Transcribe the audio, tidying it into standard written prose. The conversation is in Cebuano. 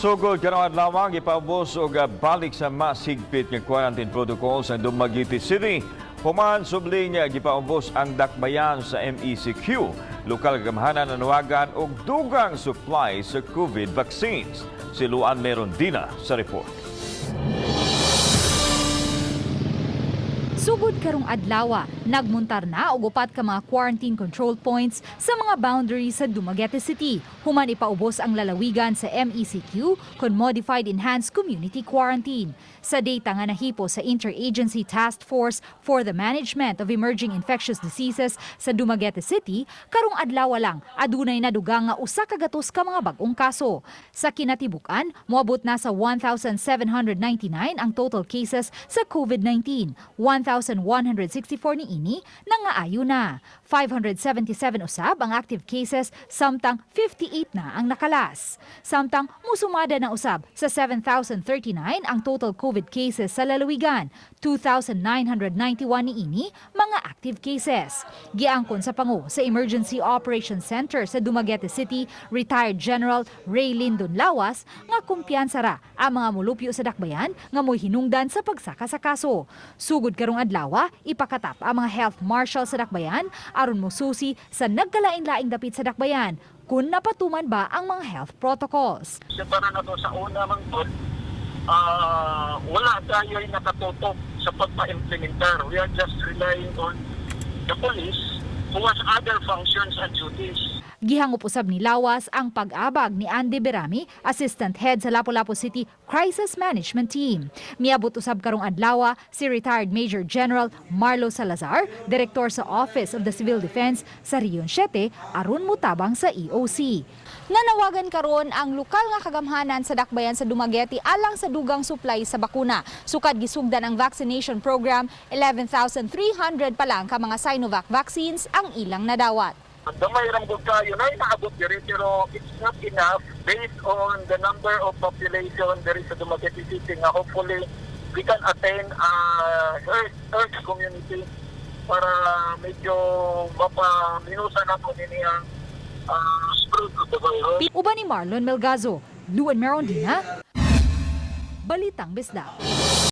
Sugod karong adlaw, gipaubos og balik sa mas higpit nga quarantine protocols ang Dumaguete City. Human subli niya gipaubos ang dakbayan sa MECQ. Lokal gamhanan nanawagan og dugang supply sa COVID vaccines. Si Luan Merondina sa report. Sugod karong adlawa, nagmuntar na og upat ka mga quarantine control points sa mga boundaries sa Dumaguete City. Human ipaubos ang lalawigan sa MECQ kon Modified Enhanced Community Quarantine. Sa data nga nahipo sa Interagency Task Force for the Management of Emerging Infectious Diseases sa Dumaguete City, karong adlaw lang adunay nadugang nga 100 ka mga bag-ong kaso. Sa kinatibuk-an, moabot na sa 1,799 ang total cases sa COVID-19. 1,164 niini nangaayo na. 577 usab ang active cases, samtang 58 na ang nakalas. Samtang musumada na usab sa 7,039 ang total COVID cases sa lalawigan. 2,991 niini mga active cases. Giangkon sa pangu sa Emergency Operations Center sa Dumaguete City, retired General Ray Lindon Lawas, nga kumpiyansa ra ang mga mulupyo sa dakbayan nga mo'y hinungdan sa pagsaka sa kaso. Sugod karong adlaw, ipakatap ang mga health marshal sa dakbayan aron mosusi sa nagkalain-laing dapit sa dakbayan kung napatuman ba ang mga health protocols. Sa para na to sa una mang tol, wala tayo ay nakatutok sa pagpa-implementar. We are just relying on the police who has other functions and duties. Gihangop usab ni Lawas ang pag-abag ni Andy Berami, Assistant Head sa Lapu-Lapu City Crisis Management Team. Miabot usab karong adlaw si retired Major General Marlo Salazar, Direktor sa Office of the Civil Defense sa Region 7, aron mutabang sa EOC. Nanawagan karon ang lokal nga kagamhanan sa dakbayan sa Dumaguete alang sa dugang supply sa bakuna. Sukad gisugdan ang vaccination program, 11,300 pa lang ka mga Sinovac vaccines ang ilang nadawat. Gamay ra gud kayo na inaabot diri, pero it's not enough based on the number of population diri sa Dumaguete City nga hopefully we can attain a herd community para medyo mapaminusan nato nini ang spread of the virus. Uban ni Marlon Melgazo, Luan Merondina, Balitang Bisdak.